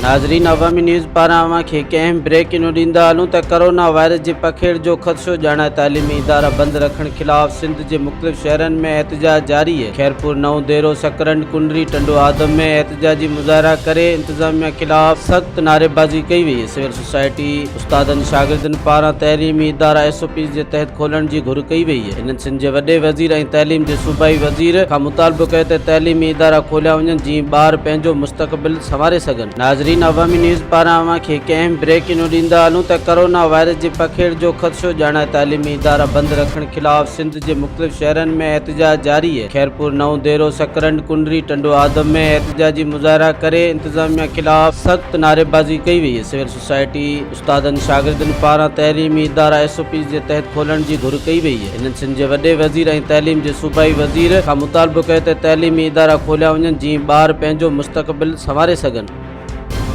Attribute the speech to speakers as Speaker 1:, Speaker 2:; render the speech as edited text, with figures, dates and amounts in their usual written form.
Speaker 1: ناظرين عوامي نيوز پاران اوهان کي هڪ اهم بريڪنگ ڏيندا هلون ته ڪرونا وائرس جي پکيڙ جو خدشو ڄاڻائي تعليمي ادارا بند رکڻ خلاف سنڌ جي مختلف شهرن ۾ احتجاج جاري اهي خيرپور نئون ديرو سڪرنڊ ڪنري ٽنڊو آدم ۾ احتجاجي مظاهرا ڪري انتظاميا خلاف سخت نعريبازي ڪئي وئي سول سوسائٽي استادن شاگردن پاران تعليمي ادارا ايس او پيز جي تحت کولڻ جي گهر ڪئي وئي. هنن سنڌ جي وڏي وزير ۽ تعليم جي صوبائي وزير کان مطالبو ڪيو ته تعليمي ادارا کوليا وڃن جيئن ٻار پنهنجو مستقبل سنواري سگهن. ناظرين عوامي نيوز پاران اوهان کي هڪ اهم بريڪنگ ڏيندا هلون ته ڪرونا وائرس جي پکيڙ جو خدشو ڄاڻائي تعليمي ادارا بند رکڻ خلاف سنڌ جي مختلف شهرن ۾ احتجاج جاري اهي خيرپور نئون ديرو سڪرنڊ ڪنري ٽنڊو آدم ۾ احتجاجي مظاهرا ڪري انتظاميا خلاف سخت نعريبازي ڪئي وئي سول سوسائٽي استادن شاگردن پاران تعليمي ادارا ايس او پيز جي تحت کولڻ جي گهر ڪئي وئي هنن سنڌ جي وڏي وزير ۽ تعليم جي صوبائي وزير کان مطالبو ڪيو ته تعليمي ادارا کوليا وڃن جيئن ٻار پنهنجو مستقبل سنواري سگهن.